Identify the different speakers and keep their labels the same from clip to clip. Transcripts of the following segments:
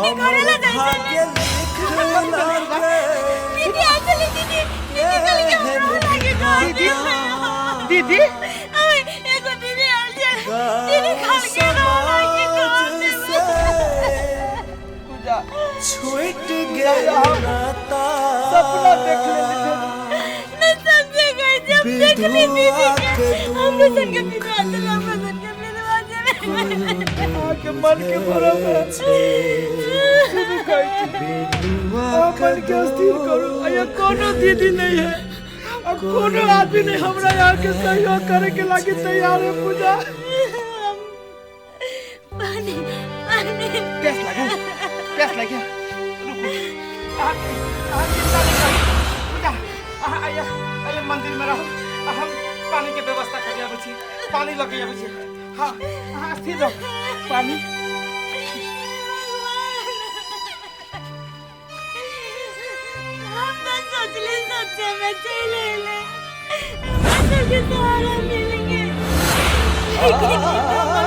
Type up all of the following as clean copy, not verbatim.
Speaker 1: दीदी घरे ला जाइ
Speaker 2: भाग्य लिखला के
Speaker 1: दीदी आ चली दीदी। दीदी कल के हमरा लागे घर।
Speaker 3: दीदी, दीदी।
Speaker 1: ओए एगो दीदी आल छै, दीदी कल के हमरा लागे घर।
Speaker 2: से
Speaker 3: पूजा
Speaker 2: छूट गेल नाता।
Speaker 3: सपना देख लेली।
Speaker 1: न समझे गए जब देख ली दीदी के, हमरे सन के विधवा चले, हमरे सन के विधवा चले।
Speaker 3: अहाँके मन के भरम है, सुनू कहै छी, अहाँ मन के स्थिर करू। अया कोनो दीदी नहीं है आ कोनो आदमी नहीं हमरा यहाँ के सहयोग करे के लागी तैयार है। पूजा,
Speaker 1: पानी, पानी।
Speaker 3: प्यास लागल, प्यास लाग्या। रुकू, अहाँ अहाँ चिंता नहीं करू। पूजा, अहाँ आइया आइया, मंदिर में रहू, हम पानी के व्यवस्था कर आबै छी, पानी लऽ के आबै छी। हाँ, अहाँ स्थिर रहू। पानी।
Speaker 1: हम तो सोचले सोचे में चले ले हमरा सबके सहारा मिलेंगे, लेकिन ई तो हमर कोनो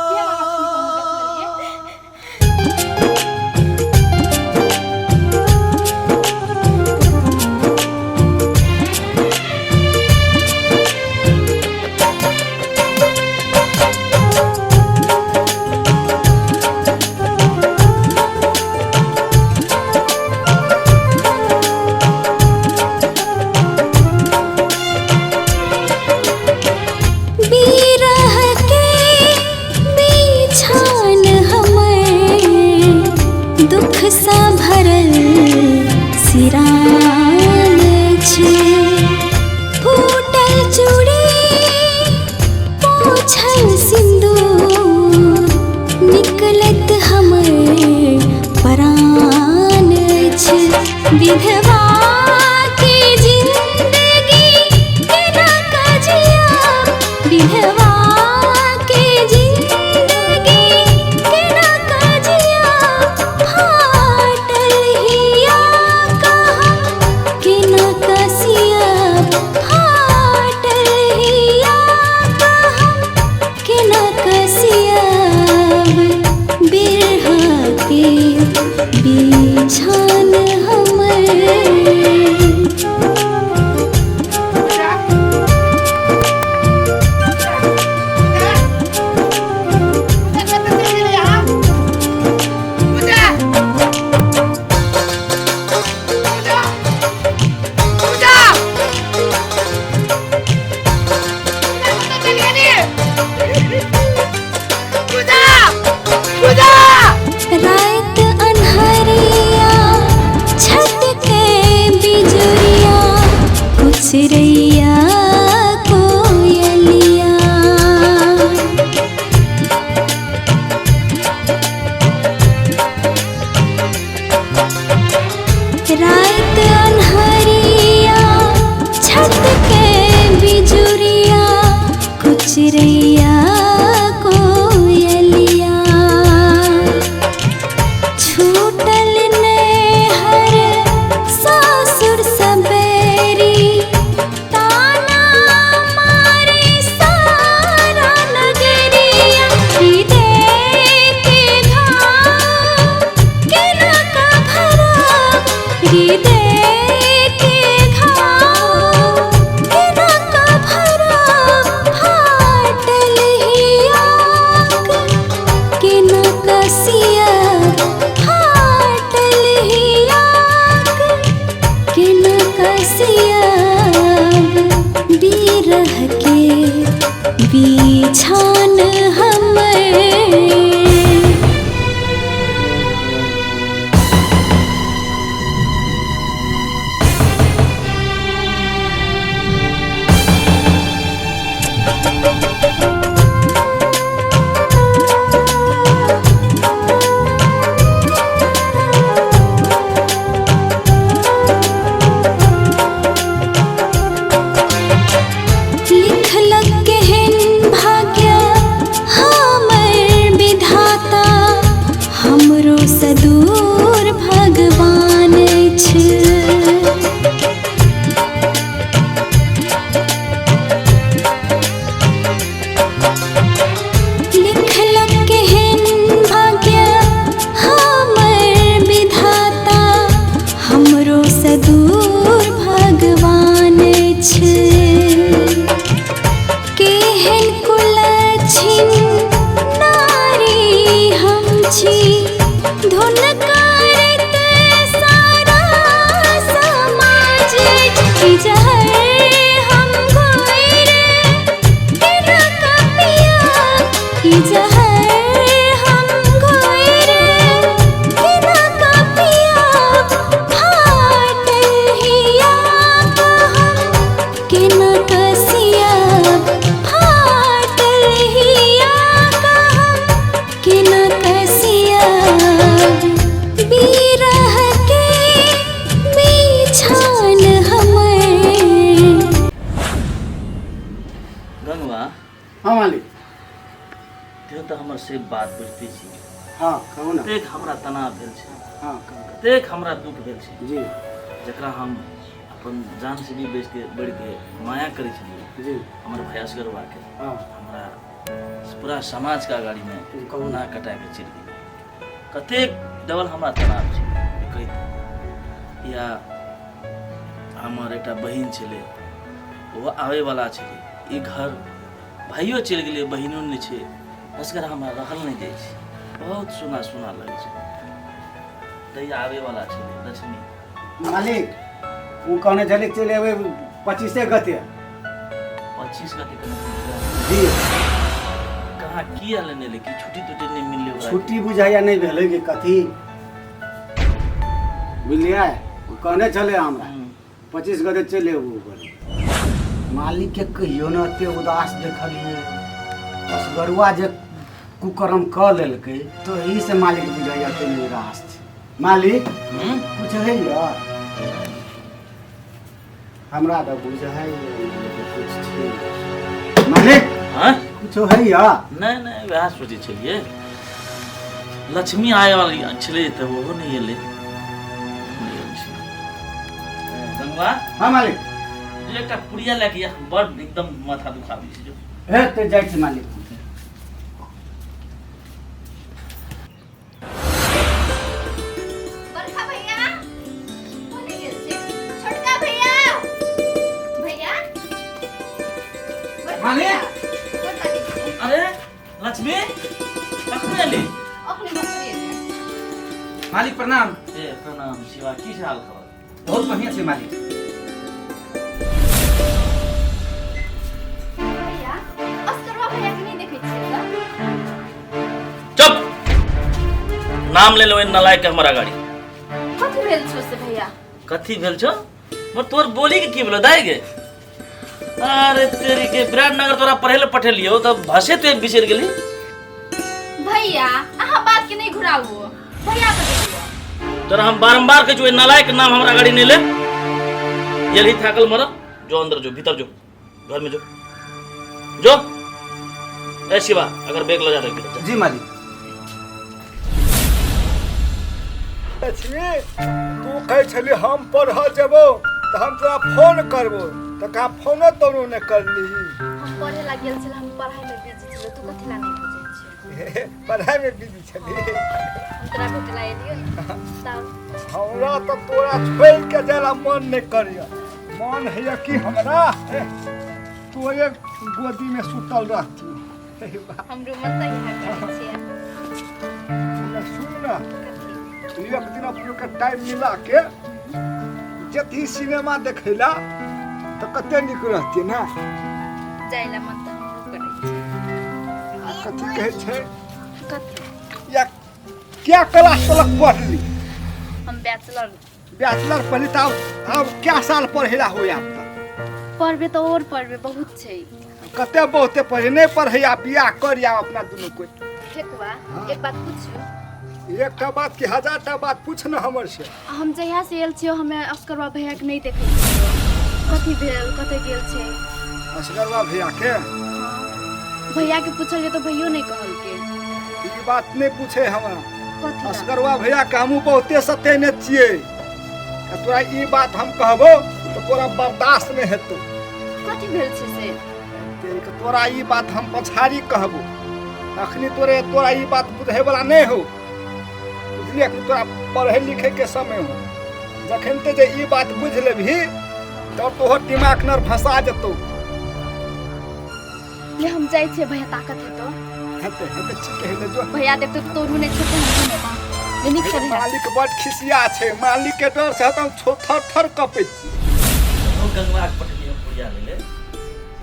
Speaker 4: किया लक्ष्मी को मुँह देख लेलिए?
Speaker 5: बिरह के बिछान हमर दुख सा भरल सिरान छै, फूटल चूड़ी पोछल सिन्दूर निकलत हमर परान छै। विधवा के जिंदगी केना कजिया, विधवा के जिंदगी केना कजिया, फाटल हिया कहाँ केना कसिया, फाटल हिया कहाँ केना कसिया। बिरहा के बिछान हमर।
Speaker 3: पूजा, पूजा, पूजा, पूजा, चलिए नी। पूजा, पूजा।
Speaker 5: रात अन्हरिया छत के बिजुरिया कुचरैया कोयलिया, रात अन्हरिया छत के बिजुरिया कुचरैया कोयलिया, छूटल नैहर सासुर सबेरी। अछि। केहन कुलच्छिन नारी हम छी, धुन करैत सारा समाज अछि। जहर हम घोरि केना कऽ पियाब, ई जहर हम घोरि केना कऽ पियाब। फाटल हिया हम केना कसियाब, फाटल हिया हम केना कसियाब। बिरह के बिछान हमर।
Speaker 6: गंगवा।
Speaker 7: हाँ मालिक।
Speaker 6: त्यो तऽ हमर से बात बुझते छी।
Speaker 7: हाँ, कहू ना।
Speaker 6: कतेक हमरा तनाव भेल छै।
Speaker 7: हाँ, कहू।
Speaker 6: कतेक हमरा दुख भेल छै।
Speaker 7: जी।
Speaker 6: जकरा हम अपन जान से भी बेच के बढ़ के माया करै छलियै।
Speaker 7: जी।
Speaker 6: हमर भैयासगरवा के।
Speaker 7: हाँ।
Speaker 6: हमरा पूरा समाज के अगाड़ी में
Speaker 7: कहू।
Speaker 6: ना कटा के चलि गेलै। कतेक डबल हमरा तनाव छै कहैत। या हमर एकटा बहिन छलै, ओहो आबैवला छलै। ई घर भाइयो चलि गेलै, बहिनो नहि छै, असगर हमरा रहल नहि जाइ छै, बहुत सुना सुना लगै छै। तैया आबैवला छलै लक्ष्मी।
Speaker 7: मालिक, ओ कहने छलै चलि अयबै 25 गते।
Speaker 6: 25 गते केना?
Speaker 7: जी।
Speaker 6: कहाँ किया लेने ले कि छुट्टी तुट्टी नहि मिललै ओकरा?
Speaker 7: छुट्टी बुझाइया नहि भेलै कि कथी, बुझलियै? ओ कहने छलै हमरा 25 गते चलि अयबू। बोले मालिक के कहियो ने एते उदास देखलियै। असगरुआ जे कुकर्म कऽ लेलकै तऽ एहि से मालिक बुझाइया एते निराश छै। मालिक, कुछ होइया? हमरा तऽ बुझाइया कुछ छै मालिक।
Speaker 6: आँय?
Speaker 7: कुछ होइया?
Speaker 6: नहि नहि, वएह सोचै छलियै, लक्ष्मी आय वाली छलै तऽ ओहो नहि एलै। नहि एल छै। गंगवा।
Speaker 7: हाँ मालिक।
Speaker 6: जो एकटा पुड़िया लए के, बड़ एकदम माथा दुखाबै छै जो।
Speaker 7: हे, तऽ जाइ छी मालिक।
Speaker 4: बड़का भैया कोने गेल छै? छोटका भैया, भैया, बड़का
Speaker 3: मालिक।
Speaker 4: भैया, गोर लागै छी।
Speaker 6: अरे लक्ष्मी, कखन एली?
Speaker 4: अखने भर्खरे एलियै।
Speaker 3: मालिक प्रणाम।
Speaker 6: ए प्रणाम शिवा, की छै हाल खबर?
Speaker 3: बहुत बढ़िया छै मालिक।
Speaker 4: भैया, असगरवा भैया के नहि देखै छियै तऽ?
Speaker 6: चुप, नाम ले लो नलायक के हमारा गाड़ी।
Speaker 4: कथी भेल छौ से भैया?
Speaker 6: कथी भेल छौ? मर तोर बोली के की भेलो दाई गे? अरे तेरी के, विराटनगर तोरा पढ़े ले पठेलियो तब भाषे ते बिसरि गेली।
Speaker 4: भैया, अहाँ बात के नहीं घुराऊ, भैया के देखियो।
Speaker 6: तोरा हम बारंबार कहै छियौ, नालायक के नाम हमरा गाड़ी नहीं ले। ये थाकल मर, जो अंदर जो, भीतर जो, घर में जो जो। ए शिवा, अगर बैग ल जा भीतर जा।
Speaker 7: जी मालिक।
Speaker 8: लक्ष्मी, तू कहै छली हम पढ़ऽ जेबौ तऽ हम तोरा फोन करबो, तऽ कहाँ फोनो तोनो नहि करलिही।
Speaker 4: हम पढ़े ला गेल छल, हम पढ़ाई में बिजी छल, तू कथी ला नहीं बुझै छी?
Speaker 8: पढ़ाई में बिजी छली।
Speaker 4: हम तोरा भेटला एलियो तब।
Speaker 8: हमरा तऽ तोरा छोड़ि के जाय ला मन नहि करैया। मन होइया कि हमरा तोरे गोदी में सुतल रहतू।
Speaker 4: हमरो मन तऽ इएह करै छियै।
Speaker 8: सुन ना, एक दिन अपनो के टाइम मिला के जती सिनेमा देखैला तऽ कते नीक रहती ने।
Speaker 4: जाय ला मन तऽ हमरो करै छै।
Speaker 8: आ कथी कहै छै?
Speaker 4: कथी?
Speaker 8: या क्या क्लास तलक पढ़ली?
Speaker 4: हम बैचलर।
Speaker 8: बैचलर पढ़ली तऽ आब क्या साल पढ़ेला हो आब तऽ?
Speaker 4: पढ़बे तऽ और पढ़बे बहुत छै।
Speaker 8: कते बहुते पढ़े नहि पढ़ैया, बियाह कर आब अपना दुनू कोइ।
Speaker 4: ठेकुआ, एक बात पूछू?
Speaker 8: एकटा बात कि हजार टा बात पूछ न हमर से।
Speaker 4: हम जहिया से आयल छियै, हमे असगरवा भैया के नहीं देखै छियै। कथी भेल? कतऽ गेल छै?
Speaker 8: असगरवा भैया के?
Speaker 4: भैया के पूछलियै तऽ भैयो नहीं कहलकै।
Speaker 8: ई बात नहि पूछे हमरा।
Speaker 4: कथी ला?
Speaker 8: असगरवा भैया के हमहूँ बहुते सतेने छियै। आ तोरा ई बात हम कहबो तऽ तोरा बर्दाश्त नहि हेतौ।
Speaker 4: कथी भेल छै से?
Speaker 8: तेरी के, तोरा ई बात हम पछाड़ी कहबो, अखनी तोरे तोरा ई बात बुझे वाला नहीं हो, बुझलियै? अखनी तोरा पढ़े लिखे के समय हो। जखन ते जे ई बात बुझ लेबही तब तोहर दिमाग नर फंसा जेतौ।
Speaker 4: ले हम जाइ छियै भैया ताकत हेतौ।
Speaker 8: हेतै हेतै ठीक है जो।
Speaker 4: भैया देखतौ तऽ तोरू नहि छोड़तौ हमरो नहि बाँह। ले नीक से भैया।
Speaker 8: मालिक बड खिसिया छै, मालिक के डर से हम थर थर कपै छी।
Speaker 6: ओ गंगवा के पठलियै हम पुड़िया लै ले,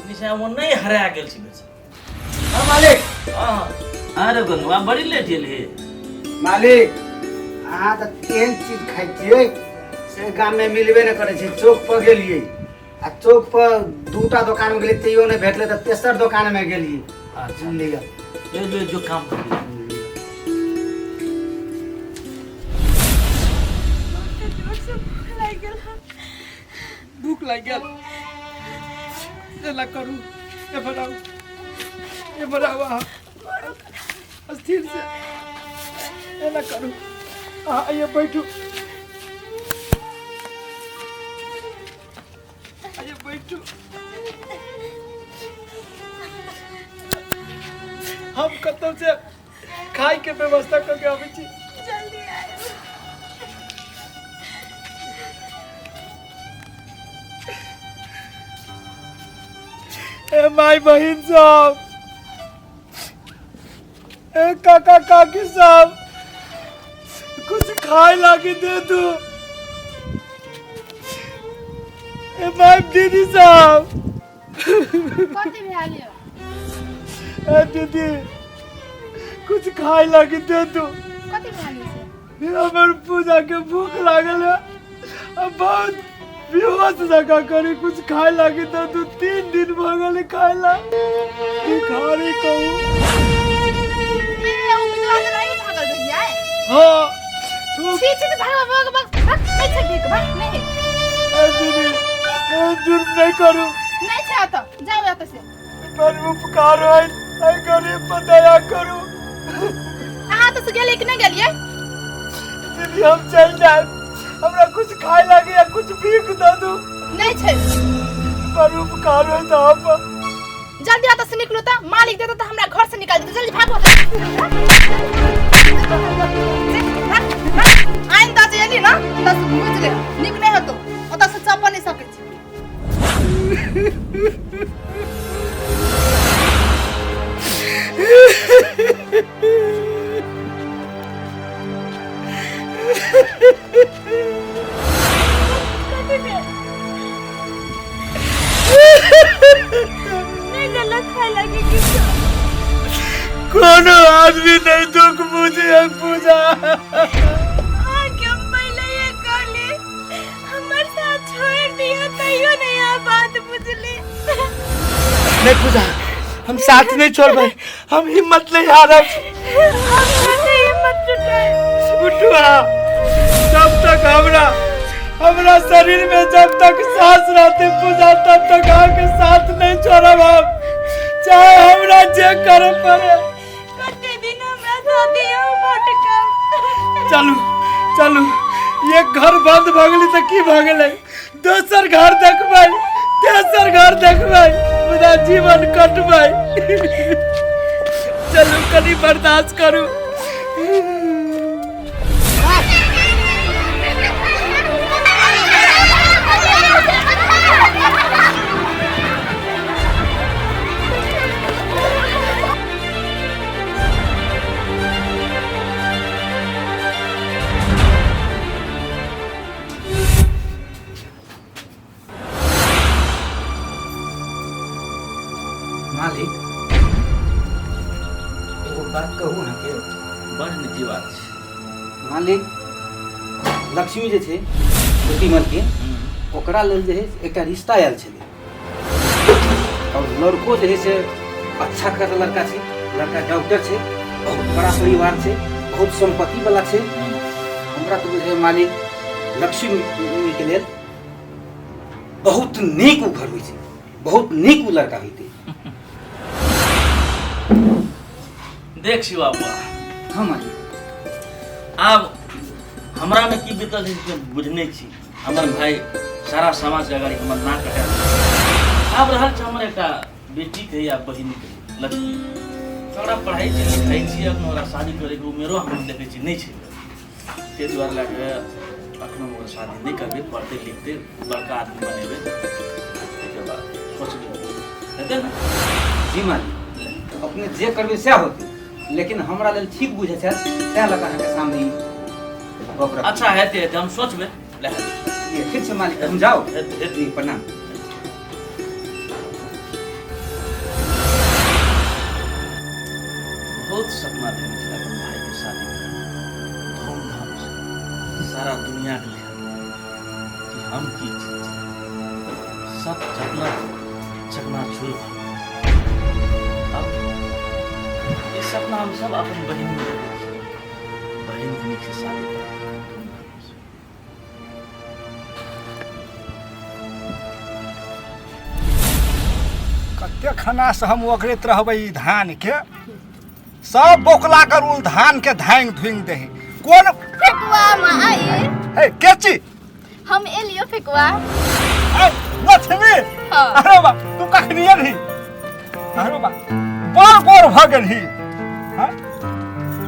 Speaker 6: निशा ओ नहि हरा गेल छै बेचारा।
Speaker 7: हाँ मालिक।
Speaker 6: हाँ अरे गंगवा बड़ी लेट गेल हे।
Speaker 7: मालिक अहाँ तऽ तेहन चीज खाइ छियै से गाममे मिलबे नहि करै छै। चौक पर गेलियै आ चौक पर दूटा दोकानमे गेलियै तैयो नहि भेटलै, तऽ तेसर दोकानमे गेलियै।
Speaker 6: अच्छा
Speaker 7: लिअ।
Speaker 6: ले ले जो काम कर ले।
Speaker 1: जोर से भूख लागि गेल हन।
Speaker 3: भूख लागि गेल, एना करू, ए बनाउ ए बनाउ, अहाँ स्थिर से एना करू, अहाँ आइए बैठू, आइए बैठू। हम कतौ से खाय के व्यवस्था करके आबै छी।
Speaker 1: जल्दी आयब।
Speaker 3: ए माय बहिन सब, ए काका काकी सब, कुछ खाए लाके दे दो। ए माय दीदी सब।
Speaker 4: कथी भेल यौ?
Speaker 3: ए दीदी कुछ खाए लाके दे दो।
Speaker 4: कथी भेल यौ से?
Speaker 3: हमर पूजा के भूख लागल है, अब बहुत बेहोश जका करी, कुछ खाए लागे दे दो। 3 दिन भऽ गेल खाए ला, भिखारी कहू।
Speaker 4: ए ओ विधवा के नहीं भागल रहियै?
Speaker 3: हाँ तू।
Speaker 4: छी छी, भाग भाग भाग भाग, नहीं छै भीख, भाग नहीं।
Speaker 3: ए दीदी ए जुर्म नहीं करू।
Speaker 4: नहीं छै एतऽ, जाउ एतऽ से।
Speaker 3: पर उपकार होय एहि गरीब पर दया करू।
Speaker 4: अहाँ तऽ से गेलियै कि नहि गेलियै?
Speaker 3: दीदी हम चल जाए, हमरा कुछ खाए लागे या कुछ भीख दे दू।
Speaker 4: नहीं छै।
Speaker 3: पर उपकार होय तऽ आप।
Speaker 4: जल्दी एतऽ से निकलू तऽ मालिक देतौ तऽ हमरा घर से निकाल देतौ, जल्दी भागो। आइन तऽ जे एली ना तऽ बुझि ले, नीक नहि हेतौ, ओतऽ से चपऽ नहि सकै छी।
Speaker 1: कथी भेल? नहि देलक खाय लागी किछो?
Speaker 3: कोनो आदमी नहीं दुख बुझे है पूजा।
Speaker 1: अहाँके हम पहिले कहली हमर साथ छोड़ि दिअ, तैयो नहीं अहाँ बात बुझली।
Speaker 3: नहीं पूजा हम साथ नहीं छोड़बै, हम हिम्मत नहीं हारब।
Speaker 1: हम कते हिम्मत जुटाए।
Speaker 3: उठुआ जब तक हमरा हमरा शरीर में जब तक सांस रहते पूजा तब तक अहाँके साथ नहीं छोड़ब हम, चाहे हमरा जे करे पड़े।
Speaker 1: कते दिन हमरा साथ यौ भटकब?
Speaker 3: चलू चलू, ये घर बंद भऽ गेलै तऽ की भऽ गेलै, दोसर घर देखबै, तेसर घर देखबै, मुदा जीवन कटबै। चलू कनी बर्दाश्त करू।
Speaker 7: मालिक एगो बात कहू अहाँके?
Speaker 6: बड़ नीक बात छै।
Speaker 7: मालिक लक्ष्मी जे छै ज्योतिमल के, ओकरा लेल जे है से एकटा रिश्ता आयल छलै, और लड़को जे है से अच्छा खासा लड़का छै, लड़का डॉक्टर छै, बहुत बड़ा परिवार छै, बहुत संपत्ति वाला छै। हमरा तऽ बुझाइ मालिक लक्ष्मी के लेल बहुत नीक उ घर होइ छै, बहुत नीक उ लड़का होइतै।
Speaker 6: देख शिवा बुआ।
Speaker 7: हाँ मालिक।
Speaker 6: आब हमरा में की बीतल छै से बुझने छी। हमर भाई सारा समाज के अगाड़ी हमर नाक कटा। आब रहल छै हमर एकटा बेटी के या बहिन के लक्ष्मी, ओकरा पढ़ाई छी लिखाई छी, अखन ओकरा शादी करे के उमेरो हम देखै छी नहीं छै, ताहि दुआरे लए कऽ अखनो ओकर शादी नहि करबै, पढ़तै लिखतै, बड़का आदमी बनेबै, ताहिके बाद सोचबै, हेतै ने?
Speaker 3: जी मालिक, अपने जे करबै सएह होतै, लेकिन हमरा लेल ठीक बुझै छथि तैं लऽ कऽ अहाँके सामने ई गप रखलहुँ।
Speaker 6: अच्छा हेतै हेतै, हम सोचबै। ले
Speaker 3: जी, ठीक छै मालिक, हम जाउ।
Speaker 6: हेतै हेतै।
Speaker 3: जी प्रणाम।
Speaker 6: बहुत सपना देखने छलै अपन भाईके शादी धूमधाम से सारा दुनिया के लिए कि हम की चीज छी। सब सपना चकनाचूर भऽ गेल। अब ई सपना हम सब अपन बहिन में देखै छी, बहिन के नीक से शादी करब धूमधाम से।
Speaker 8: कते खाना से हम ओगरैत रहबै ई धान के, सब बोकला कर उल धान के धांग धुंग दे कोन
Speaker 4: फेकुआ माँ आई।
Speaker 8: हे के छी?
Speaker 4: हम एलियो फेकुआ।
Speaker 8: ए लक्ष्मी।
Speaker 4: हाँ।
Speaker 8: अरे बा तू कखनी एलही? अरे बा बड़ गोर भ गेलही। हाँ?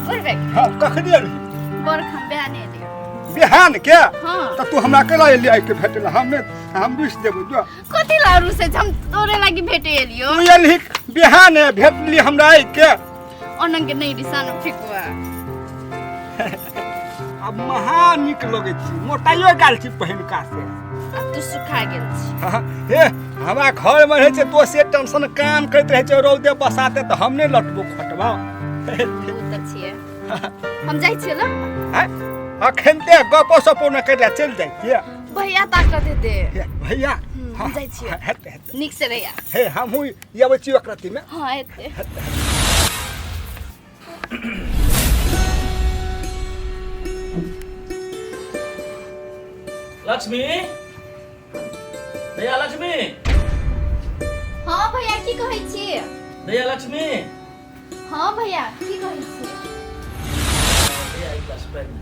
Speaker 4: गोर भए गेल।
Speaker 8: हाँ, कखनी एलही?
Speaker 4: बड़ हम बिहान एलियो।
Speaker 8: बिहान के?
Speaker 4: हाँ।
Speaker 8: त तू हमरा केला एली आइ के भेटल? हमे हम रुसि देबौ जो।
Speaker 4: कथी ला रुसे? हम तोरे लागि भेटे एलियो।
Speaker 8: तू एलही बिहान भेटली हमरा आइ के।
Speaker 4: ओनंग के नहीं रिसान फेकुआ।
Speaker 8: अब महा नीक लगै छी, मोटाइयो गेल छी पहिलका से।
Speaker 4: अब तू सुखा गेल छी।
Speaker 8: हे हमरा घर में रहै छै दोसरे टेंशन, काम करैत रहै छै रौदे बसाते, तऽ हम नहि लटबो खटबो।
Speaker 4: बहुत अच्छी है। हम जाइ छियै ल।
Speaker 8: हैं? अखन ते गपो सपो न करि चलि जाइ छियै।
Speaker 4: भैया ताकत हेतै।
Speaker 8: हे, भैया
Speaker 4: हम जाइ छियै।
Speaker 8: हेतै हेतै।
Speaker 4: नीक से रहिया।
Speaker 8: हे हमहूँ अबै छी ओकरा में।
Speaker 4: हाँ हेतै।
Speaker 6: लक्ष्मी भैया, लक्ष्मी।
Speaker 4: हाँ भैया की कहै छी?
Speaker 6: भैया लक्ष्मी।
Speaker 4: हाँ भैया की कहै छी?
Speaker 6: भैया एक ग्लास पानि।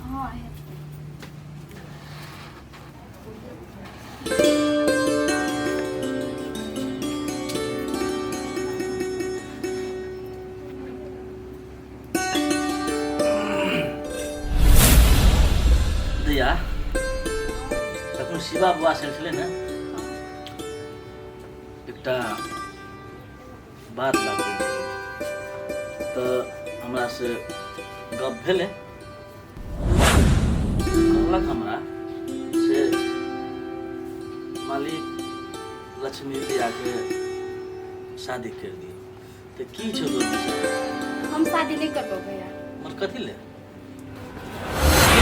Speaker 4: हाँ हेतै।
Speaker 6: दैया तखन शिवा बुआ से छलै ने एकटा बात लागल तऽ हमरा से गप भेलै, कहलक हमरा से मालिक लक्ष्मी दैयाके शादी करि दियौ, तऽ की छौ तोहर विचार?
Speaker 4: हम शादी नहीं करबो भैया।
Speaker 6: मगर कथी ले?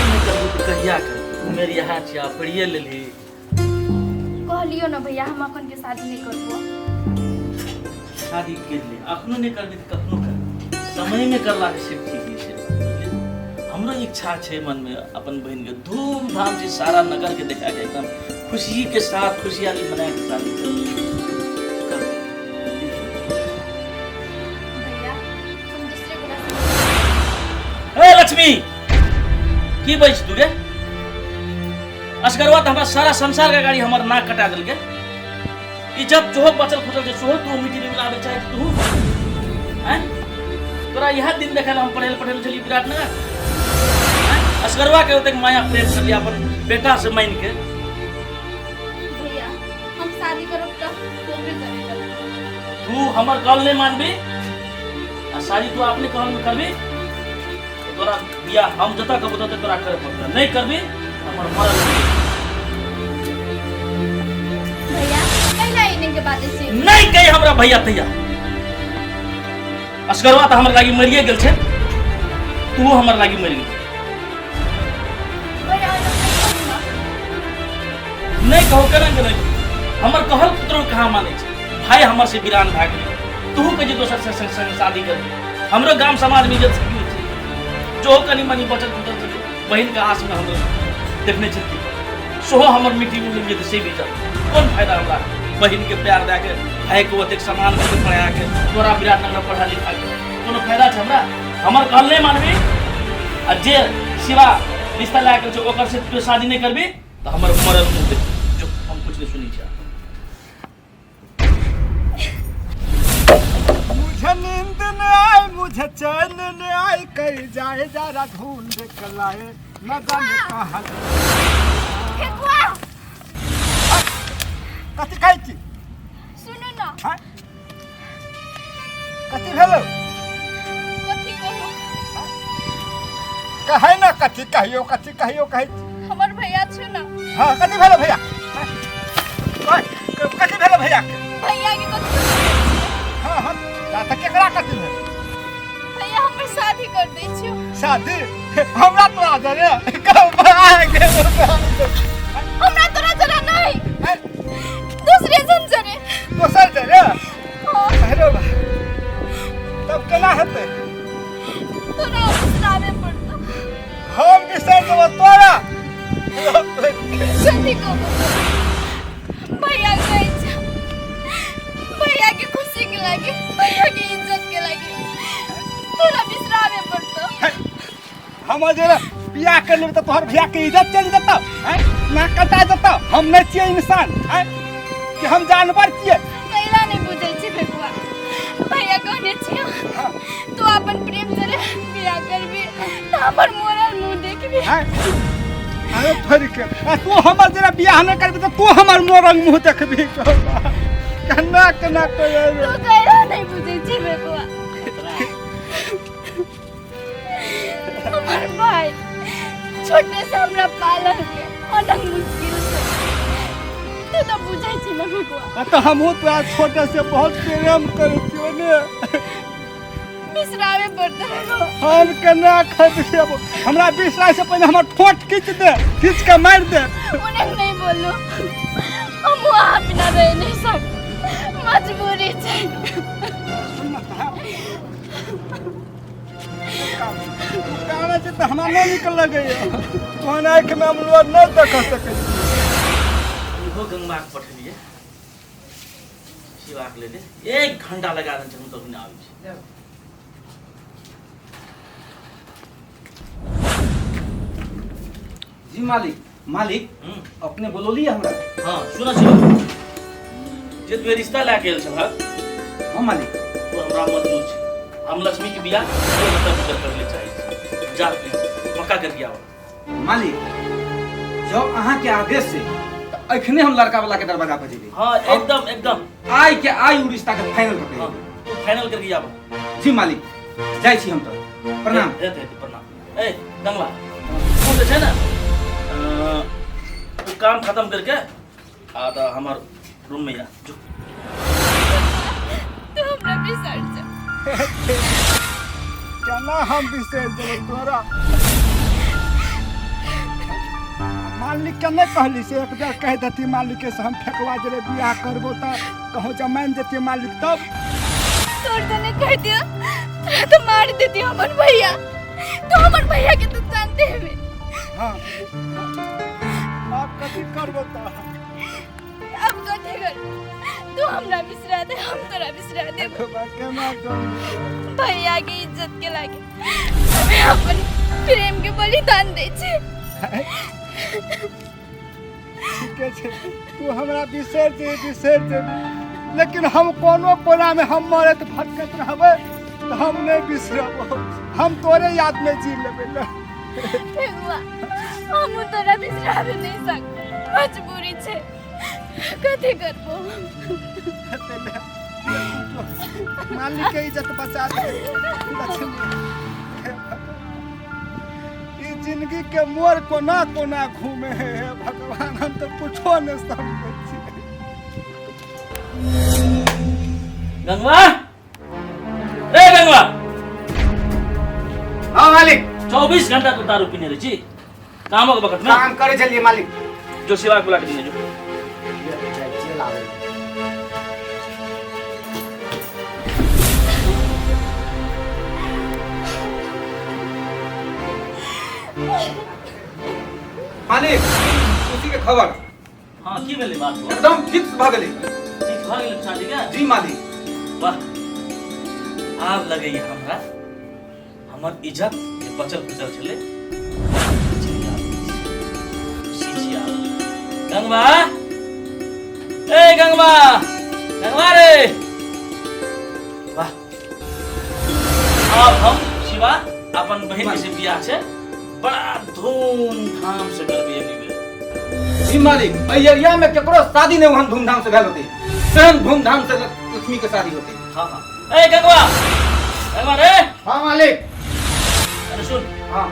Speaker 6: नहि करबी तऽ कहिया करबी? उमेर इएह छै, आब पढ़िए लेलही।
Speaker 4: कहलियो ना भैया हम अखन के शादी नहीं करबो।
Speaker 6: शादी कर ले, अखनो नहि करबी तऽ कखनो करबी, समयमे करलाके सिर्फ ठीक नहि छै, बुझलियै? हमरो इच्छा छै मनमे अपन बहिनके धूमधाम से सारा नगर के देखा के एकदम खुशी के साथ खुशहाली मना के शादी करबै।
Speaker 4: भैया हम दूसरे गोरा से।
Speaker 6: ए लक्ष्मी की बैस तू रे? असगरवा तऽ हमरा सारा संसार के गाड़ी हमर नाक कटा देलकै। ई जब जोहो बचल खुचल छै सेहो तू मिट्टी में मिलाबै चाहे तू हैं? तोरा इएह दिन देखै हम पढ़े पढ़े छलियै विराटनगर हैं? असगरवा के ओतेक माया प्रेम करलियै अपन बेटा से मान के।
Speaker 4: भैया हम शादी करब तऽ होबे करेगा।
Speaker 6: तू हमर कहल नहीं मानबी आ शादी तू अपने कहल में करबी तो तोरा बियाह हम जतऽ कहबो ततऽ तोरा करे पड़तौ, नहीं करबी हमर मरल।
Speaker 4: भैया कैला एने के बात छी?
Speaker 6: नहीं कही हमरा भैया तैया, असगरवा तऽ हमर लागी मरिए गेल छै, तू हमर लागी मरि गेल।
Speaker 4: भैया ओना नहीं कहू ना।
Speaker 6: नहीं कहो केना के नहीं, हमर कहल पुत्र कहाँ मानै छै? भाई हमर से वीरान भए गेलै, तू के जे दोसर से संग संग शादी कर, हमरो गाम समाज में इज्जत से छै, जो कनी मनी बचल खुचल छै बहिन के आस में हमरो देखने छथिन, सेहो हमर मिट्टी में मिल जेतै से भी इज्जत। कोन फायदा हमरा बहिन के प्यार दए के भाई के ओतेक सामान के पढ़ा के तोरा विराटनगर पढ़ा लिखा के कोनो फायदा छै हमरा? हमर कहल नहीं मानबी आ जे शिवा रिश्ता लए के छै ओकर से तू शादी नहीं करबी तऽ हमर मरल मुँह देख जो, हम कुछ नहीं सुनी छियै।
Speaker 8: मुझे नींद न आए मुझे चैन न आए, कहीं जाए जरा ढूंढ के लाए न जाने कहाँ।
Speaker 4: फेकुआ।
Speaker 8: कथी खाइ छी?
Speaker 4: सुनू न।
Speaker 8: हाँ? कथी भेलो?
Speaker 4: कथी कहू?
Speaker 8: कहै न कथी कहियो, कथी कहियो कहै छी।
Speaker 4: हमर भैया छु न।
Speaker 8: हाँ, कथी भेलो भैया? ओए, कथी भेलो भैया के?
Speaker 4: भैया के कथी?
Speaker 8: हाँ हाँ, तऽ केकरा कथी भेल?
Speaker 4: भैया हमर शादी कर दै छियो।
Speaker 8: शादी हमरा तोरा जरे कब आ गेल?
Speaker 4: हमरा तोरा जरा नहीं, दूसरे जन जरे।
Speaker 8: दोसर जरे?
Speaker 4: हाँ।
Speaker 8: अरे बा, तब केना हेतै?
Speaker 4: तोरा बिसराबे पड़तो।
Speaker 8: हम बिसरि जेबो तोरा?
Speaker 4: कथी कहबो, भैया कहै छै भैया के खुशी के लागे, भैया के इज्जत के लागे तोरा बिसराबे पड़तो।
Speaker 8: हमर जे बियाह कर लेबै तऽ तोहर भैया के इज्जत चलि जेतौ, हैं? नाक कटा जेतौ। हम नहि छियै इंसान, हैं? कि हम जानवर छियै?
Speaker 4: कैला नहीं बुझै छी फेकुआ, भैया कहने छियो तू अपन प्रेम जरे बियाह करबी तऽ हमर मोरल मुंह देखबी।
Speaker 8: हैं? अरे थोड़ी के आ तू हमर जरा बियाह नहि करबी तऽ तू हमर मोरल मुंह देखबी। केना केना करै?
Speaker 4: तू कैला नहीं बुझै छी फेकुआ, हमर भाई छोटे से हमरा पालल के अनंग मुश्किल से, तू तो बुझै छी ना फेकुआ।
Speaker 8: आ तऽ हमहूँ तोरा छोटे से बहुत प्रेम करै छियौ ने।
Speaker 4: बिसराबे पड़तै फेकुआ।
Speaker 8: हम केना खसब? हमरा बिसराय से पहिने हमर ठोंठ खींच दे, खींच के मारि दे।
Speaker 4: उन्हें नहीं बोलू, हम वहाँ बिना रह नहीं सक, मजबूरी छै।
Speaker 8: कानै छै तऽ हमरा नहि नीक लगैया। तोहन आँखिमे हम लोर नहि देख सकै छी।
Speaker 6: इहो गंगमाके पठेलियै शिवाके लेल, एक घंटा लगा देने छै, हम कभी नहि आबै छै।
Speaker 3: जी मालिक, मालिक। अपने बोलौलियै हमरा?
Speaker 6: हाँ, सुन शिवा, जे तू रिश्ता लए के आयल छलहक।
Speaker 3: हाँ मालिक।
Speaker 6: ओ हमरा मंजूर छै। हम लक्ष्मी के बियाह दो हफ्ता भीतर कर ले चाहै छी। जा, तू पक्का करके आब।
Speaker 3: मालिक, जब अहाँ के आदेश से तऽ एखने हम लड़का वाला के दरवाजा पर जेबै।
Speaker 6: हाँ, एकदम एकदम।
Speaker 3: आइ के आइ उ रिश्ता के फाइनल कऽ के
Speaker 6: हाँ,
Speaker 3: एबै।
Speaker 6: तू फाइनल करके आब।
Speaker 3: जी मालिक, जाइ छी हम तऽ। प्रणाम।
Speaker 6: हेतै हेतै, प्रणाम। ए गंगवा, तू जे छै ने तू काम खत्म करके आ तऽ हमर रूम में आ जो।
Speaker 4: तू हमरा बिसर जा।
Speaker 8: केना हम बिसरि जेबै तोरा? मालिक के नहि कहली से एक बेर कहि देती मालिक के से हम फेकवा जेबै बियाह करबो, तऽ कहूँ जब मानि जेतियै मालिक तब।
Speaker 4: तोर तो नहीं कह दिया तोरा तो मार देती हमर भैया। तो हमर भैया के तू जानते हेबे।
Speaker 8: हाँ, आब कथी करबो तऽ?
Speaker 4: अब कथी कर, तू हमरा बिसरा दे, हम तोरा बिसरा देबो।
Speaker 8: केना करबो?
Speaker 4: भैया के इज्जत के लागे हमें अपन प्रेम के बलिदान दै छी।
Speaker 8: ठीके छै, तू हमरा बिसरि जेबही, बिसरि जेबही, लेकिन हम कोनो कोनामे हम मरैत भटकैत रहबै तऽ हम नहि बिसरब। हम तोरे यादमे जी लेबै ले।
Speaker 4: फेकुआ, हम तोरा बिसराबे नहीं सक, मजबूरी छै, कथी करबो?
Speaker 8: मालिक के इज्जत बचा दे लक्ष्मी। ई जिंदगी के मोड़ कोना कोना घूमे है, हे भगवान, हम तो कुछो नहीं समझै छी।
Speaker 6: गंगवा, रे गंगवा।
Speaker 3: हाँ मालिक।
Speaker 6: 24 घंटा तू दारू पीने रहै छी कामक वक्त में।
Speaker 3: काम करे छलियै मालिक।
Speaker 6: जो शिवा के बुला के दिने जो।
Speaker 7: चलि आबै।
Speaker 3: मालिक, खुशी के खबर।
Speaker 6: हाँ, की भेलै बात?
Speaker 3: एकदम फिक्स भऽ गेलै।
Speaker 6: ठीक भऽ गेलै शादी के?
Speaker 3: जी मालिक।
Speaker 6: वाह, आब लगैया हमरा हमर इज्जत जे बचल खुचल छलै खुशी छी आब। गंगवा, ए गंगवा, गंगवा रे, वाह, आब हम शिवा अपन बहिन के से बियाह छै बड़ा धूमधाम से करबै एहि बेर।
Speaker 3: जी मालिक, एहि एरिया में केकरो शादी नहीं वहां धूमधाम से भेल होते, तेहन धूमधाम से लक्ष्मी के शादी होते।
Speaker 6: हाँ हाँ, ए गंगवा, गंगवा रे।
Speaker 7: हाँ मालिक।
Speaker 6: अरे सुन।
Speaker 7: हाँ।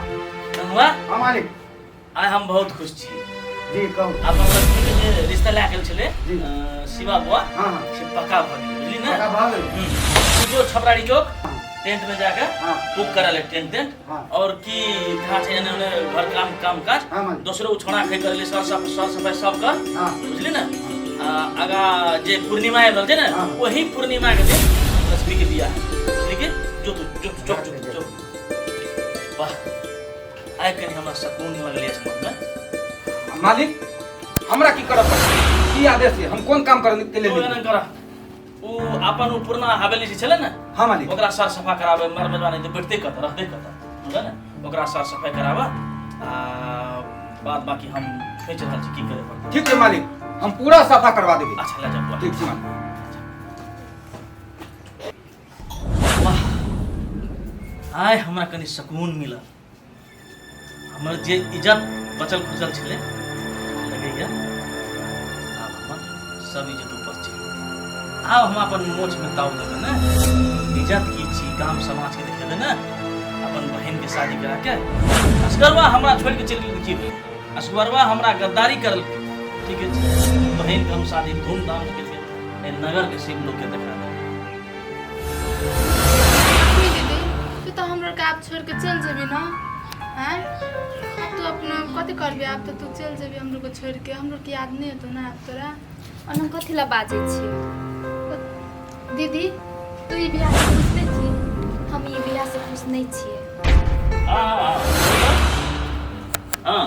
Speaker 6: गंगवा।
Speaker 7: हाँ मालिक।
Speaker 6: आइ हम बहुत खुश छी।
Speaker 7: जी कहू।
Speaker 6: अपन लक्ष्मी के जे रिश्ता लए गेल छलै शिवा बुआ,
Speaker 7: हाँ हाँ,
Speaker 6: से पक्का भऽ गेलै, बुझली ने?
Speaker 7: पक्का भऽ गेलै।
Speaker 6: तू जो छपरारी चौक टेंट में जाके
Speaker 7: हाँ।
Speaker 6: बुक करा ले टेंट टेंट
Speaker 7: हाँ।
Speaker 6: और की कहाँ छै एने ओने घर काम काम काज।
Speaker 7: हाँ मालिक।
Speaker 6: दोसरो उ छोड़ा खाइ कर ले, सर सर सर सफाई सब कर।
Speaker 7: हाँ।
Speaker 6: बुझली ने? आगा जे पूर्णिमा आबि रहल छै ने,
Speaker 7: हाँ।
Speaker 6: वही पूर्णिमा के दिन लक्ष्मी के बियाह है, बुझली कि? जो तू जो चौक जो चौक। वाह, आइ कनि हमरा सुकून लगलै मन में।
Speaker 3: मालिक, हमरा की करऽ पड़त? की आदेश है? हम कोन काम करऽ के लेल?
Speaker 6: तू एना कर, उ अपन उ पुरना हवेली जे छलै ने।
Speaker 3: हाँ मालिक।
Speaker 6: ओकरा साफ सफा कराबे, मर मजवा नहीं तऽ बैठते कतऽ, रहते कतऽ, बुझल ने? ओकरा साफ सफाई कराबऽ आ बाद बाकी हम सोचि रहल छी की करे पड़तै।
Speaker 3: ठीक छै मालिक, हम पूरा सफा करवा देबै।
Speaker 6: अच्छा लए जा बुआ।
Speaker 3: ठीक छै मालिक।
Speaker 6: वाह, आइ हमरा कनि सुकून मिलल। हमर जे इज्जत बचल खुचल छलै, लगैया आब हमर सब इज्जत ऊपर चलि गेल। आब हम अपन मोछ में ताव देबै ने, इज्जत की छी गाम समाज के देखेबै ने अपन बहिन के शादी करा के। असगरवा हमरा छोड़ के चलि गेल की भेलै? असगरवा हमरा गद्दारी करलकै, ठीक है, बहिन के हम शादी धूमधाम से केलियै, एहि नगर के शिव लोग के देखा देबै।
Speaker 4: लक्ष्मी दीदी, तू तो हमरो के आब छोड़ के चल जेबी ना? हैं, अब तू अपना कथी करबी? आब तो तू चल जेबी हमरो के छोड़ के, हमरो के याद नहीं होतो ना आब तोरा?
Speaker 5: ओना कथी ला बाजै छियै?
Speaker 4: दीदी,
Speaker 5: तू ई बियाह से खुश नहीं छी? हम ई बियाह से खुश नहीं छियै।
Speaker 6: हाँ हाँ हाँ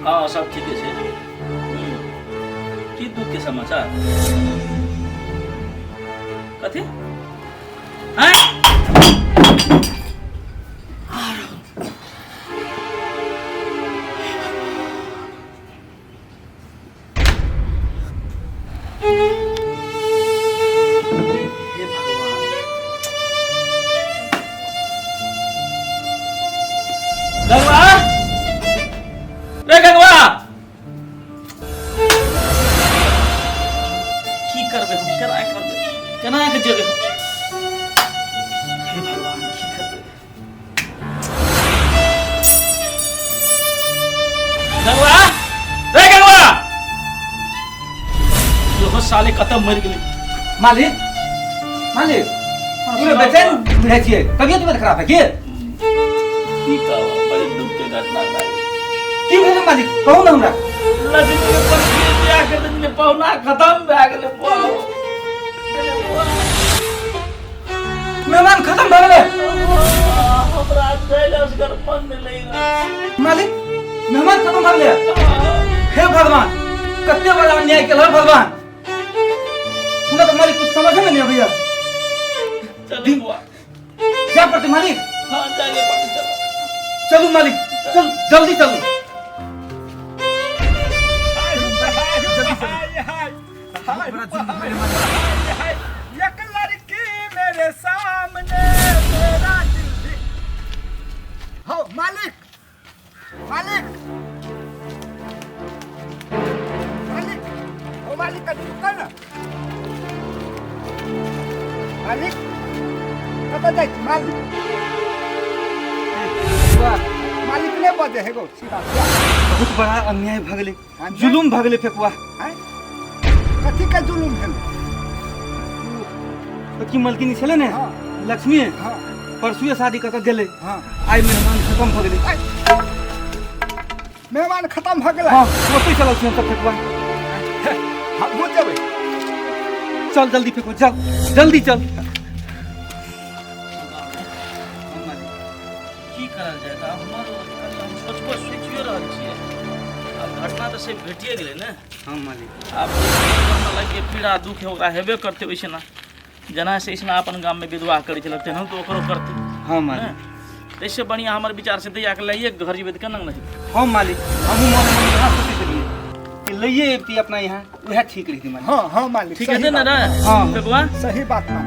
Speaker 6: हाँ, सब ठीके छै। की दुख के समाचार कथी हैं? हे भगवान, गंगवा रे गंगवा, की करबै हम? केना करबै, केना के जेबै हम? हे भगवान, की करबै? गंगवा रे गंगवा, इहो साले कतऽ मरि गेलै?
Speaker 3: मालिक, मालिक, पूरा बेचैन बुझाइ छियै, तबियत उबियत खराब है की?
Speaker 6: की कहब, बड़ी दुख के घटना भए गेल।
Speaker 3: की भेलै मालिक, कहू ने हमरा।
Speaker 6: लक्ष्मी के पत्नी बियाह के दिन में पहुना खत्म भए गेलै बुआ। गेलै बुआ।
Speaker 3: मेहमान खत्म भऽ गेलै?
Speaker 6: हमरा जाइले असगर मन नहि लागि रहल।
Speaker 3: मालिक, मेहमान खत्म भऽ गेलै? हे भगवान, कते बड़ा अन्याय केलह भगवान! हमरा तऽ मालिक कुछ समझे में नहीं अबैया।
Speaker 6: चलू बुआ।
Speaker 3: जाय पड़तै मालिक?
Speaker 6: हाँ, जाइले पड़तै, चलो।
Speaker 3: चलू मालिक, चल, जल्दी चलू।
Speaker 8: जल्दी चलू। एक लड़की मेरे सामने, मेरा दिल भी। हो मालिक, मालिक, मालिक, हो मालिक, कभी रुका ना मालिक, कतऽ जाइ छी मालिक? मालिक नहि बजै हे गो सीधा।
Speaker 3: बहुत बड़ा अन्याय भऽ गेलै, जुलुम भऽ गेलै फेकुआ।
Speaker 8: आँय, कथी के जुलुम भेलै?
Speaker 3: की मलकिनी छलै ने
Speaker 8: हाँ।
Speaker 3: लक्ष्मी,
Speaker 8: हाँ।
Speaker 3: परसुए शादी कऽ के गेलै।
Speaker 8: हाँ।
Speaker 3: आइ मेहमान खत्म भऽ गेलै।
Speaker 8: आइ, मेहमान खत्म भऽ गेलै?
Speaker 3: हाँ, ओतै चलल छी हमसब फेकुआ।
Speaker 8: हमहूँ जेबै।
Speaker 3: चल जल्दी फेकुआ, चल जल्दी चल।
Speaker 6: की करल जाय तऽ आब हमर कनि हम सोचबो सोचियो रहल छियै, आब घटना तऽ से भेटिए गेलै ने।
Speaker 3: हाँ मालिक।
Speaker 6: आब हमरा लागि पीड़ा दुख है, ओकरा हेबे करतै। ओइसे ना जेना से ऐसना अपन गाममे विधवा करै छलै, तेनाहु तऽ ओकरो करतै।
Speaker 3: हाँ मालिक।
Speaker 6: ताहिसँ बढ़िआँ हमर विचार से दैयाके लइए के घर जेबै तऽ केना नहि हेतै?
Speaker 3: हाँ मालिक, हमहूँ मने मन इएह सोचै छलियै कि लइए अबिती अपना यहाँ, उएह ठीक रहितै मालिक।
Speaker 8: हाँ हाँ मालिक।
Speaker 6: ठीक
Speaker 8: सही
Speaker 6: हेतै ने
Speaker 8: बात।
Speaker 6: रे?
Speaker 3: हाँ।
Speaker 6: फेकुआ।
Speaker 8: सही बात मान।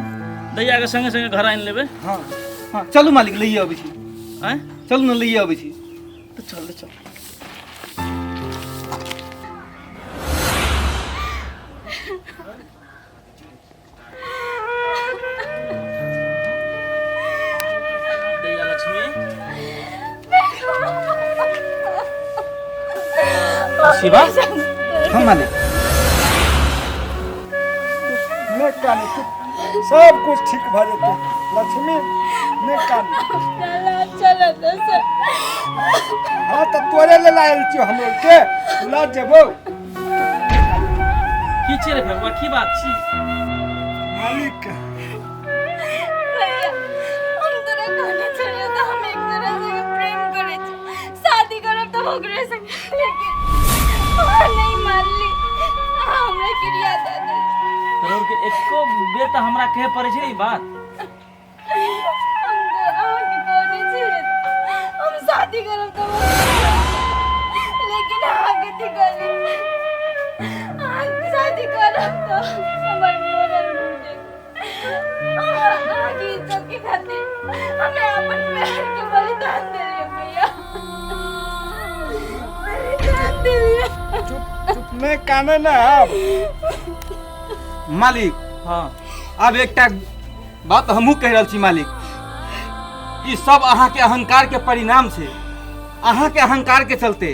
Speaker 6: दैयाके संगे संगे घर आनि लेबै।
Speaker 8: हाँ।
Speaker 3: हाँ चलू मालिक लइए अबै छी।
Speaker 6: आँय?
Speaker 3: चलू ने लइए अबै छी।
Speaker 6: तऽ चल चल। दैया लक्ष्मी शिवा।
Speaker 3: हाँ मालिक।
Speaker 8: नहि कानू, चुप, सब कुछ ठीक भऽ जेतै। लक्ष्मी नहि कानू।
Speaker 4: चल सर।
Speaker 8: हाँ तऽ तोरे लेल आयल छियौ, हमरो के लऽ जेबौ।
Speaker 6: की छै रे भगवा, की बात छी?
Speaker 8: मालिक।
Speaker 4: भैया, हम तोरा कहने छलियौ तऽ हम एक तरह से प्रेम करै छी, शादी करब तऽ ओकरे संगे, लेकिन अहाँ नहीं मानली, अहाँ हमरा क्रिया दऽ देली।
Speaker 6: तोरा के एको बेर तऽ हमरा कहे पड़ै छै ई बात।
Speaker 4: हम तऽ अहाँके कहने छलियै हम शादी करब तऽ ओकरे संगे, लेकिन अहाँ कथी कहली? अहाँ शादी करब तऽ हमर मोरल उड़ जेतै। अहाँके इज्जत के खातिर हमें अपन पैर के बलिदान देलियै भैया, बलिदान देलियै।
Speaker 8: चुप चुप, नहि काने ने आब।
Speaker 3: मालिक।
Speaker 6: हाँ।
Speaker 3: आब एकटा बात हमहूँ कहि रहल छी मालिक, ई सब अहाँके अहंकार के परिणाम छै। अहाँके अहंकार के चलते,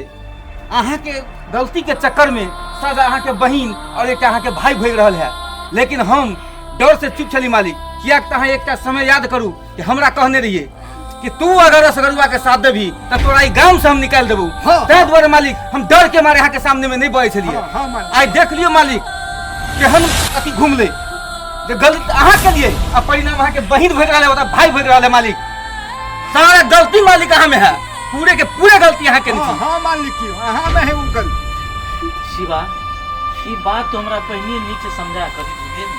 Speaker 3: अहाँके गलती के चक्कर में सजा अहाँके बहिन और एकटा अहाँके भाई भोगि रहल है। लेकिन हम डर से चुप छली मालिक, कियाक तऽ अहाँ एकटा समय याद करू कि हमरा कहने रहिए कि तू अगर असगरुआ के साथ देबही तऽ तोरा ई गाम से हम निकालि देबू।
Speaker 8: हाँ।
Speaker 3: ताहि दुआरे मालिक हम डर के मारे अहाँके सामने में नहीं बजै छलियै।
Speaker 8: हाँ, हाँ, मालिक।
Speaker 3: आइ देख लियौ मालिक केहन अथी घुमलै जे गलत अहाँ के लिए आ परिणाम अहाँके बहिन भोगि रहल है, ओतऽ भाई भोगि रहल है। मालिक सारा गलती मालिक अहाँ में है, पूरे के पूरे गलती अहाँ के।
Speaker 8: हाँ हाँ मालिक, की अहाँ में है उ गलती।
Speaker 6: शिवा, ई बात तो हमरा पहिने नीक से समझा कर बुझलियै ने?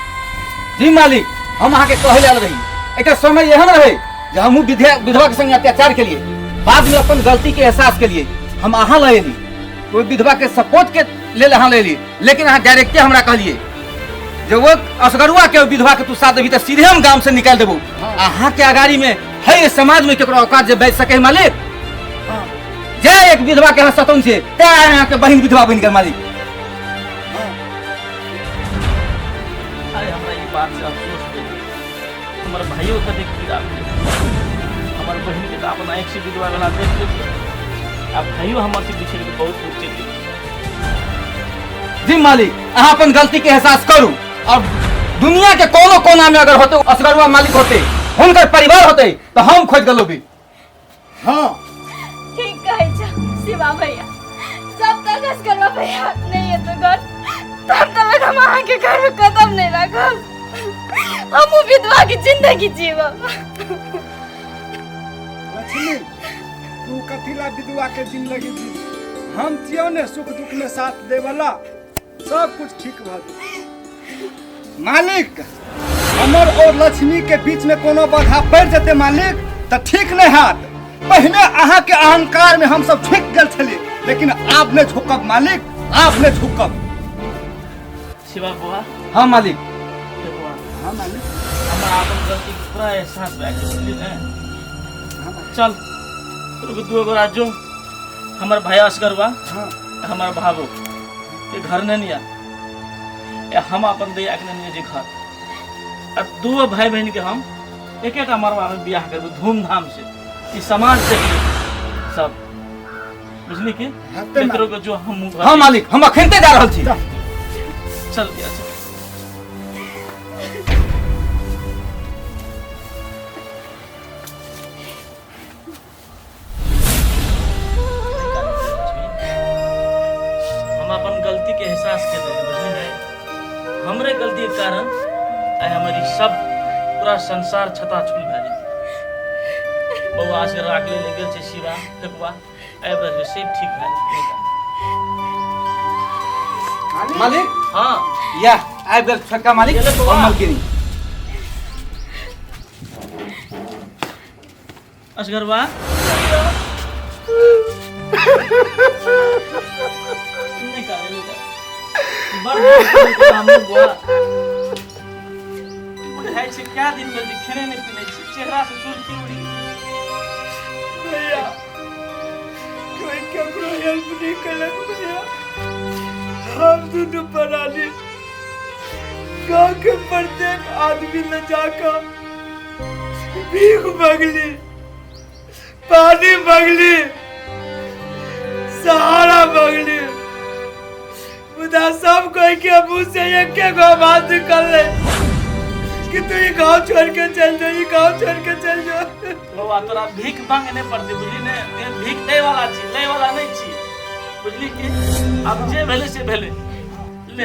Speaker 3: जी मालिक, हम अहाँके कहै लेल रही, एकटा समय एहन रहे जे हमहूँ विधवा के संगे अत्याचार के लिए, बाद में अपन गलती के एहसास के लिए हम अहाँ लए एली, ओहि विधवा के सपोर्ट के लेल अहाँ ले एली। लेकिन अहाँ डायरेक्टे हमरा कहलिए जे वो असगरुआ के विधवा के तू साथ देबही तऽ सीधे हम गाम से निकालि देबू। अहाँ के अगाड़ी में है समाज में केकरो औकात जे बचि सके है मालिक? जे एक विधवा के अहाँ सतौन छै तैं अहाँ के बहिन विधवा बनि गेल मालिक।
Speaker 6: अरे हमरा ई बात से अफसोस भेल, हमर भाइयो कतेक पीड़ा भेल। हमर बहिन के तऽ अपन आँखि से विधवा भेला देख लेलियै, आ भाइयो हमर से बिछड़ि के बहुत दूर चलि गेल।
Speaker 3: जी मालिक, अहाँ अपन गलती के एहसास करू और दुनिया के कोनो कोना में अगर होते असगरुआ मालिक होते, हुनकर परिवार होते, तो हम खोज गेलो भी।
Speaker 8: हाँ
Speaker 4: ठीक कहै छौ शिवा भैया, जब तक असगरवा भैया नहीं एतो घर तब तक हम अहाँके घर में कदम नहीं राखब। हम उ विधवा के जिंदगी जीवब।
Speaker 8: लक्ष्मी, तू कथी ला विधवा के जिंदगी जी? हम छियौ ने सुख दुख में साथ देवला, सब कुछ ठीक भऽ जेतै। मालिक, हमर और लक्ष्मी के बीच में कोनो बाधा पड़ि जेतै मालिक तऽ ठीक नहि हैत। पहिने अहाँके अहंकार में हम सब झुकि गेल छलियै, लेकिन आब नहि झुकब मालिक, आब नहि झुकब।
Speaker 6: शिवा बुआ।
Speaker 3: हाँ मालिक।
Speaker 6: देखो।
Speaker 8: हाँ मालिक।
Speaker 6: हमरा अपन गलती के पूरा एहसास भए गेल, बुझली ने? चल रुक, दू गो जो हमर भाई असगरवा।
Speaker 8: हाँ।
Speaker 6: हमर भाबो के घर नहीं निया, ए हम अपन दैया के नहीं जे घर, आ दू भाई बहन के हम एक एक मरवा में बियाह करबो धूमधाम से, ई समाज देख ले सब, बुझली कि?
Speaker 8: हाँ, ते
Speaker 6: मित्रों के जो हम मुँह।
Speaker 3: हाँ मालिक, हम अखनते जा रहल छी।
Speaker 6: चल गया चल। हम अपन गलती के एहसास के रहे, बुझली ने? हमरे गलती के कारण आइ हमर ई सब पूरा संसार छता छुल भए गेल। बौआ से राख ले गेल छै शिवा फेकुआ आबि रहल छै, सब ठीक भए जेतै।
Speaker 3: मालिक।
Speaker 6: हाँ।
Speaker 3: या आबि गेल छोटका मालिक।
Speaker 6: गेलै बौआ।
Speaker 3: हम मालकिनी।
Speaker 6: असगरवा नहीं काहे, नहीं काहे। बड़ हम बुआ बुझाइ खाइ छै, कए दिन भेल छै खेने नहि पीने छी, चेहरा से सुर्खी उड़ि गेल।
Speaker 9: भैया कोई ककरो हेल्प नहीं कलक भैया, हम दुनू प्राणी गांव के प्रत्येक आदमी ले जाकर भीख मंगली, पानी मंगली, सहारा मंगली, मुदा सब कोई के मुंह से एक गो बात निकलले कि तू ये गांव छोड़ के चल जा, ये गांव छोड़ के चल जा।
Speaker 6: बौआ तोरा भीख मांगे नहीं पड़ते, बुझली ने? ते भीख दै वाला छी, लै वाला नहीं छी, बुझली कि? अब जे भेले से भेले। ले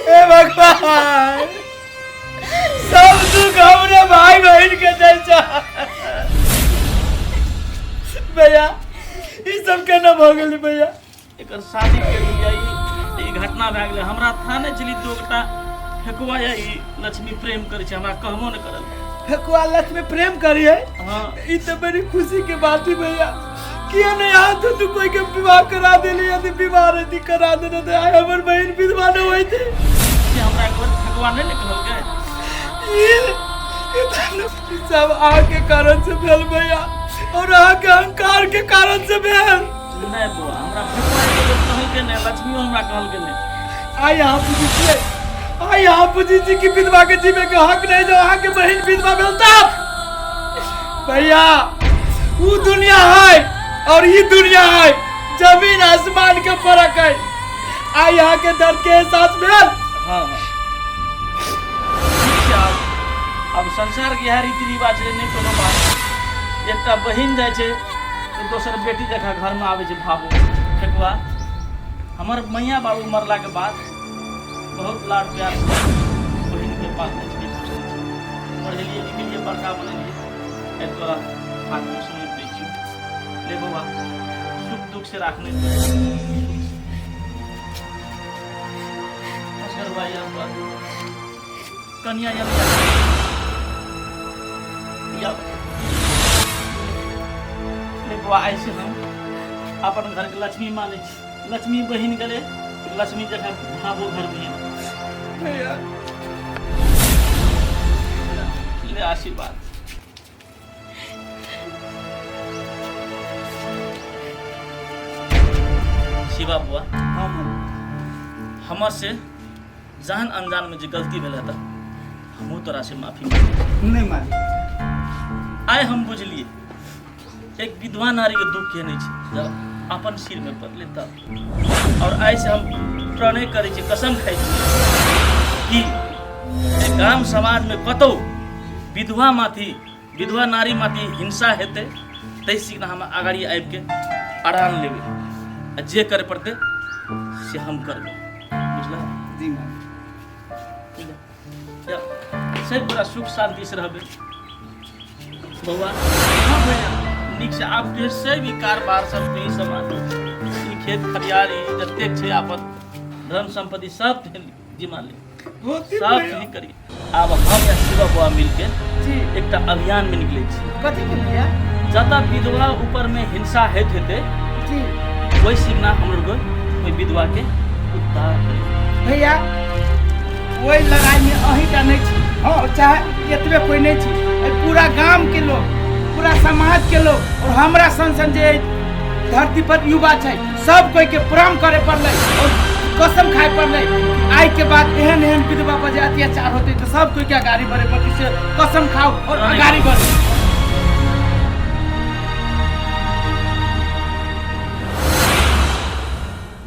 Speaker 9: हे भगवान, सब दुख हमरे भाई बहन के जैसा। भैया ई सब केना भऽ गेलै भैया?
Speaker 6: एकर शादी के लिए ई घटना भए गेलै। हमरा था नहि छली दू गोटा फेकुआ या ई लक्ष्मी प्रेम करै छै, हमरा कहबो नहि करल।
Speaker 9: फेकुआ लक्ष्मी प्रेम करी है?
Speaker 6: हाँ।
Speaker 9: ई तो बड़ी खुशी के बात है भैया। किया नहीं यहाँ तो तू कोई के विवाह करा देली, यदि विवाह रहती करा देने तो आइ हमर बहन विधवा न होई थी।
Speaker 6: से हमरा एक बेर फेकुआ नहि ने कहलकै।
Speaker 9: ई ई सब अहाँ के कारण से भेल भैया, और अहाँ के अहंकार के कारण से भेल।
Speaker 6: नहि बौआ, हमरा फेकुआ एक बेर कहलकै नहि, लक्ष्मियो हमरा कहलकै नहि।
Speaker 9: आइ अहाँ बुझै छियै, आइ अहाँ बुझै छी कि विधवा के जीवे के हक नहीं, जो अहाँ के बहन विधवा भेल तब। भैया वो दुनिया है और ये दुनिया है, जमीन आसमान के फर्क है। आइ अहाँ के दर्द के एहसास भेल?
Speaker 6: हाँ हाँ, ठीक छै। आब आब संसार के इएह रीति रिवाज छै, नहि कोनो बात। एकटा बहिन जाइ छै तऽ दोसर बेटी जकाँ घरमे आबै छै। भाबो फेकुआ हमर मैया बाबू मरलाके बाद बहुत लाड प्यार से बहिनके पालने छलियै, पोसने छलियै, पढ़ेलियै लिखेलियै, बड़का बनेलियै। आइ तोरा हाथमे सौंपि दै छियौ। ले बौआ, सुख दुख से राखने असगरवा या कनिया या या ले बौआ, आइ से हम अपन घर के लक्ष्मी मानै छी। लक्ष्मी बहिन गेलै, लक्ष्मी जकाँ भाबो घर में।
Speaker 9: भैया
Speaker 6: ले आशीर्वाद। शिवा बुआ, हमर से जान अनजान में जे गलती भेल तऽ हमहूँ तोरा से माफी मांगै छी।
Speaker 3: नहीं मालिक।
Speaker 6: आइ हम बुझलिए एक विधवा नारी के दुख के नहि छै जब अपन सिर में पड़ले तब। और आइ से हम प्रणय करै छी, कसम खाइ छी कि जे गाम समाज में कतौ विधवा माथि, विधवा नारी माथि हिंसा हेतै, ताहि सीखना हम अगाडि आबि के अड़ान लेबै आ जे करे पड़तै से हम करबै, बुझल?
Speaker 3: जी मालिक।
Speaker 6: या, सब पूरा सुख शांति से रहबै बौआ।
Speaker 3: हाँ भैया।
Speaker 6: नीक से आब फेर से भी कारबार सब तू ही सम्हाल। ई खेत खरियार, ई जतेक छै आपन धन संपत्ति सब तू जिमा ले।
Speaker 3: होती
Speaker 6: सब
Speaker 3: भैया।
Speaker 6: तू ही करी। आब हम या शिवा बौआ मिलके
Speaker 3: जी
Speaker 6: एकटा अभियान में निकलै छी।
Speaker 3: कथी के भैया?
Speaker 6: जतऽ विधवा ऊपर में हिंसा होइत हेतै, ओहि सीमा हमर ओहि विधवा के उद्धार करै।
Speaker 3: भैया, ओहि लड़ाई में अहीं टा नहीं छी और चाहे एतबे कोई नहीं छी, एहि पूरा गाम के लोग, पूरा समाज के लोग और हमरा सन सन जे एहि धरती पर युवा छै, सब कोई के प्रण करे पड़लै और कसम खाए पड़लै, आइ के बाद एहन एहन विधवा पर जे अत्याचार होते तो सब कोई के अगाड़ी बढ़े पड़तै, से कसम खाओ और अगाड़ी बढ़े।